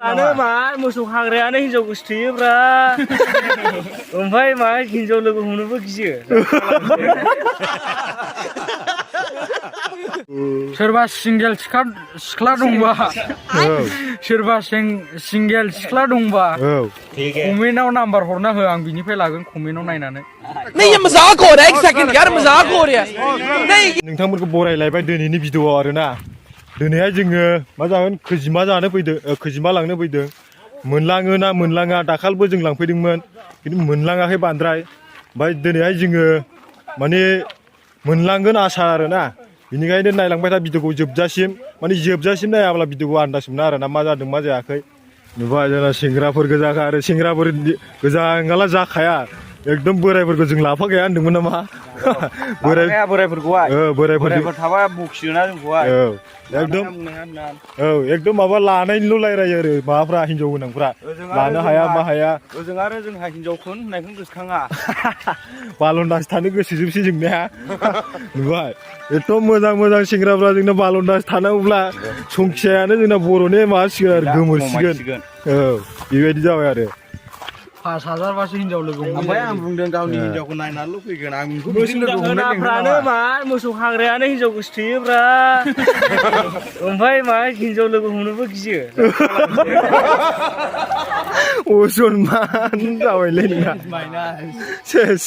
Ano मा मोसौ हाग्रायानो हिनजाव गोसोथोयोब्रा ओमफ्राय मा हिनजाव लोगो हमनोबो गियो सोरबा सिंगेल सिख्ला दंबा सोरबा सिंगेल सिख्ला दंबा कमेन्टआव नाम्बार हरना हो आं बिनिफ्राय लागोन कमेन्टआव नायनानै नहीं ये मजाक हो रहा है एक सेकंड यार मजाक हो रहा है नहीं नोंथांमोनखौ बरायलायबाय दिनैनि भिडिअ'आव आरोना दिनैहाय जोङो मा जागोन खैजिमा जानो फैदों खैजिमा लांनो फैदों मोनलाङो ना मोनलाङा दाखालिबो जों लांफैदोंमोन खिन्थु मोनलाङाखै बांद्राय ओमफ्राय दिनैहाय जोङो माने मोनलांगोन आसा आरोना बिनिखायनो नायलांबाय था भिडिअ'खौ जोबजासिम माने जोबजासिम नायाब्ला भिडिअ'खौ आन्दाज मोना आरोना मा जादों मा जायाखै नुबाय जोंना सेंग्राफोर गोजाखा आरो सेंग्राफोर गोजा नङाला जाखाया एकदम बोरायफोरखौ जों लाफाखाया होनदोंमोन नामा बोरायफोर थाबा बखियोना जोंखौहाय एकदम माबा लानायनिल' रायरायो आरो माबाफ्रा हिनजाव गोनांफ्रा लानो हाया मा हाया ओजों आरो जोंहा हिनजावखौनो होननायखौनो गोसोखाङा बालन्दास थानो गोसोजोबसै जोंनिया नुबाय एथ' मोजां मोजां सेंग्राफ्रा जोंना बालन्दास थानांगौब्ला संखियानो जोंना बर'नि माबासिगोन आरो गोमोरसिगोन बेबायदि जाबाय आरो 5,000 बासो हिनजाव लोगो ओमफ्राय आं बुंदों गावनि हिनजावखौ नायनानैल' फैगोन आं मोसौ मा मोसौ हाग्रायानो हिनजाव गोसोथोयोब्रा ओमफ्राय मा हिनजाव लोगो हमनोबो गियो असनमान जाबायलै नोंना सेस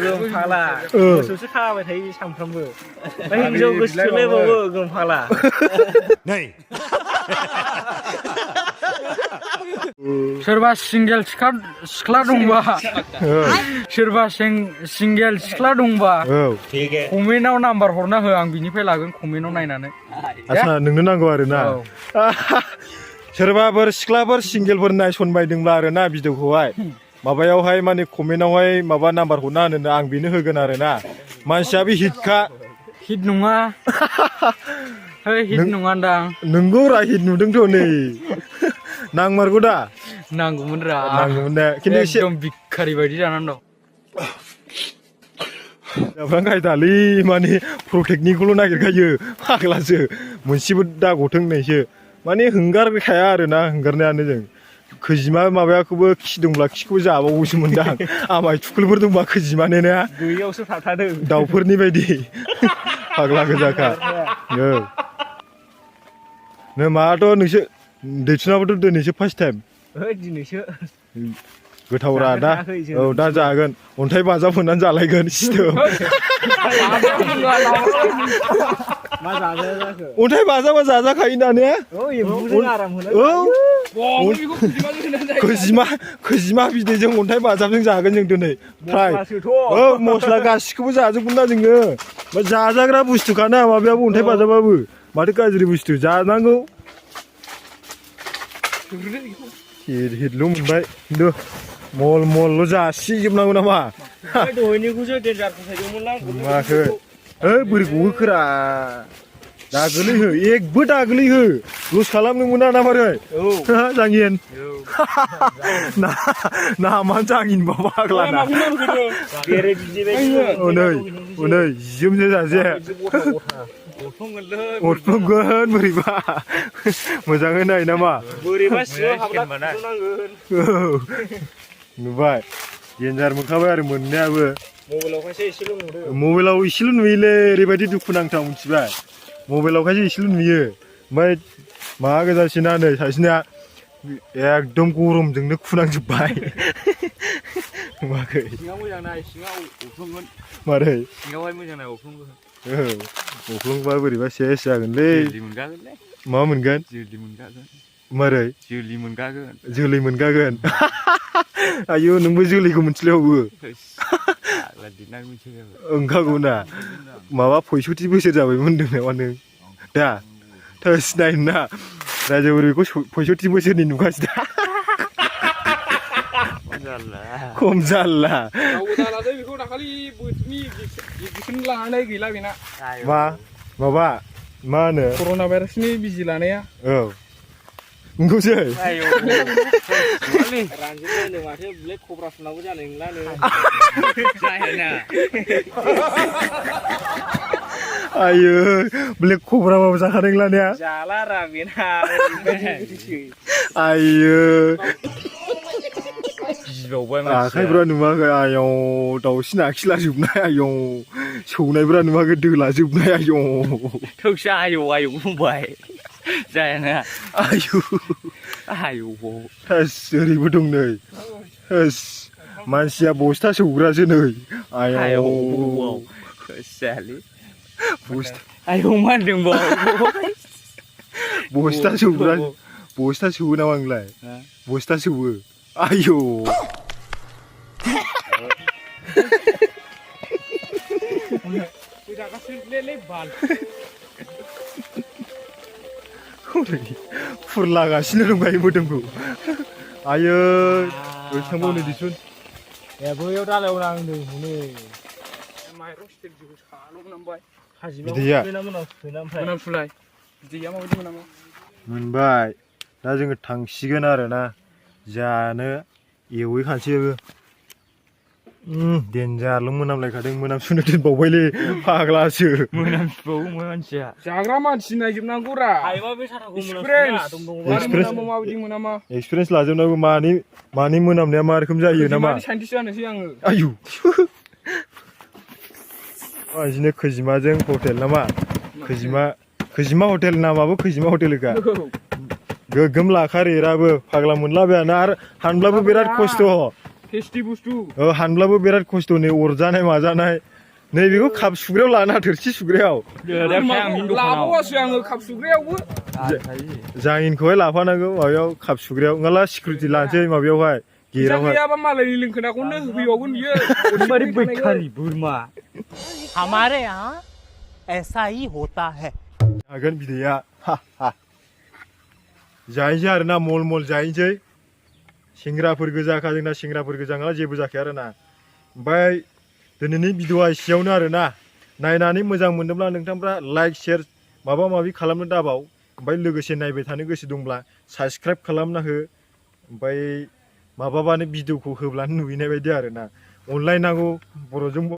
गोमफाला मोसौसो खाबाय थायो सानफ्रामबो ओमफ्राय हिनजाव गोसोथोलायबावो गोमफाला नै सोरबा सिंगेल सिख्ला दंबा सोरबा सिंगेल सिख्ला दंबा कमेन्टआव नाम्बार हरना हो आं बिनिफ्राय लागोन कमेन्टआव नायनानै आच्छा नोंनो नांगौ आरोना सोरबाफोर सिख्लाफोर सिंगेलफोर नायसनबायदोंब्ला आरोना भिडिअ'खौहाय माबायावहाय माने कमेन्टआवहाय माबा नाम्बार हरना होनो आं बेनो होगोन आरोना मानसियाबो हिटखा हिट नङा हिट नङा दां नोंगौ रा हिट नुदोंथ' नै नांमारगौ दा नांगौमोन रा नांगौमोन दा खिन्थु एकदम भिखारि बायदि जानानै दं जाफ्रां गायदालै माने प्रटेक्टनिखौल' नागिरखायो फाग्लासो मोनसेबो दागथों होननायसो माने हंगारखाया आरोना हंगारनायानो जों खैजिमा माबायाखौबो खि दंब्ला खिखौबो जाबावोसो मोनदां आमाय थुखुलफोर दंबा खैजिमानो ना गैयावसो थाबथादों दाउफोरनि बायदि फाग्ला गोजाखा नो माथ' नोंसोर दैथुनाबोथ' दिनैसो फार्स्ट टाइम दिनैसो गोथावरा दा औ दा जागोन अन्थाइ बाजाब होनानै जालायगोन सिथोब अन्थाइ बाजाबा जाजाखायो दानिया खैजिमा बिदैजों अन्थाइ बाजाबजों जागोन जों दिनै फ्राय मस्ला गासिखौबो जाजोबगोन ना जोङो जाजाग्रा बुस्थुखाना माबायाबो अन्थाइ बाजाबाबो माथो गाज्रि बुस्थु जानांगौ हिटल' मोनबाय खिन्थु मल मलल' जासिजोबनांगौ नामा दहायनिखौसो देन्जार फसायदोंमोनलां माखो बोरै गहोखोरा दा गोलैहो एकबो दा गोलैहो लस खालामनो मोना ना मारै जाङिन नामानो जाङिन बाबा फाग्लाना हनै जिजोमसो जाजे अरफ्लंगोन बोरैबा मोजाङै नाय नामा बोरैबा सिङाव हाबला खुनांगोन नुबाय देन्जार मोनखाबाय आरो मोननायाबो मबाइलावखायसो एसेल' नुदों मबाइलाव एसेल' नुयोलै ओरैबायदि दुखुनांथाव मिथिबाय मबाइलावखायसो एसेल' नुयो ओमफ्राय माबा गोजासिना नै सासेना एकदम गरमजोंनो खुनांजोब्बाय नुवाखै सिङाव मोजां नाय सिङाव अरफ्लंगोन मारै सिङावहाय मोजां नाय अरफ्लंगोन अख्लंबा बोरैबा सेस जागोनलै मा मोनगोन मारै जोलै मोनगागोन आयौ नोंबो जोलैखौ मोनथिलायबावो ओंखागौ ना माबा 65 बोसोर जाबायमोन होनदों नामा नों दा थोस नाय ना राजाबुरिखौ 65 बोसोरनि नुगासिनो दा खम जारला माबा मा होनो कर'ना भाइरासनि बिजि लानाया औ नंगौसै रानजोबलायनो माथो ब्लेक कब्रा फुनांगौ जानाय नंलानो जायाना आयो ब्लेक कब्राबाबो जाखादों लानाया जाला रा बेना आयो गिबावबाय मानसिया आखाइफ्रा नुवाखै आयौ दाउसिन आखिलाजोबनाय आयौ सौनायफ्रा नुवाखै दोलाजोबनाय आयौ थौसा आयौ आयौ बुंबाय जायाना आयौ आयौ थोस ओरैबो दं नै थोस मानसिया बस्था सौग्रासो नै आयौ जायालै बस्था आयौ मा होनदों बाव बस्था सौग्रा बस्था सौवो नामा नोंलाय बस्था सौवो आयौ फुरलागासिनो दं मोदोमखौ आयै थांबावनो दिसुन ए बैयाव दालायाव नांदों हनै माइरं स्टेलखौ साल' मोनामबाय बिदैया मोनामसुलाय बिदैया माबायदि मोनामो मोनबाय दा जोङो थांसिगोन आरोना जानो एवहैखानोसैबो देनजारल' मोनामलायखादों मोनामसुनो दोनबावबायलै फाग्लासो मोनामसुबावो मानसिया जाग्रा मानसि नायजोबनांगौ रा हायोबा बे साथाखौ माबायदि मोनामा एक्सपिरियेन्स लाजोबनांगौ मानि मोनामनाया मा रोखोम जायो नामा साइन्टिस्ट जानोसै आङो आयु बिदिनो खैजिमाजों हटेल नामा खैजिमा हटेल नामाबो खैजिमा हटेलखा गोगोम लाखारेराबो फाग्ला मोनलाबायाना आरो हानब्लाबो बिराद खस्थ' टेस्टि बुस्थु हानब्लाबो बिराद खस्थ' नै अरजानाय माजानाय नैबेखौ काप सुग्रायाव लाना थोरसि सुग्रायाव लाबावासो आङो काप सुग्रायावबो जाङिनखौहाय लाफानांगौ माबायाव काप सुग्रायाव नङाला सिकिउरिटि लानोसै माबायावहाय गेटावहाय गैयाबा मालायनि लोंखोनाखौनो होफैबावगोन बियो बैखारि बोरमा हमारे यहाँ ऐसा ही होता है जागोन बिदैया जाहैसै आरोना मल मल जाहैसै सेंग्राफोर गोजाखा जोंना सेंग्राफोर गोजा नङा जेबो जाखाया आरोना ओमफ्राय दिनैनि भिडिअआ एसेयावनो आरोना नायनानै मोजां मोनदोंब्ला नोंथांफ्रा लाइक शेयार माबा माबि खालामनो दाबाव ओमफ्राय लोगोसे नायबाय थानो गोसो दंब्ला साबस्क्राइब खालामना हो ओमफ्राय माबाबानो भिडिअखौ होब्लानो नुहैनाय बायदि आरोना अनलायनांगौ बर'जों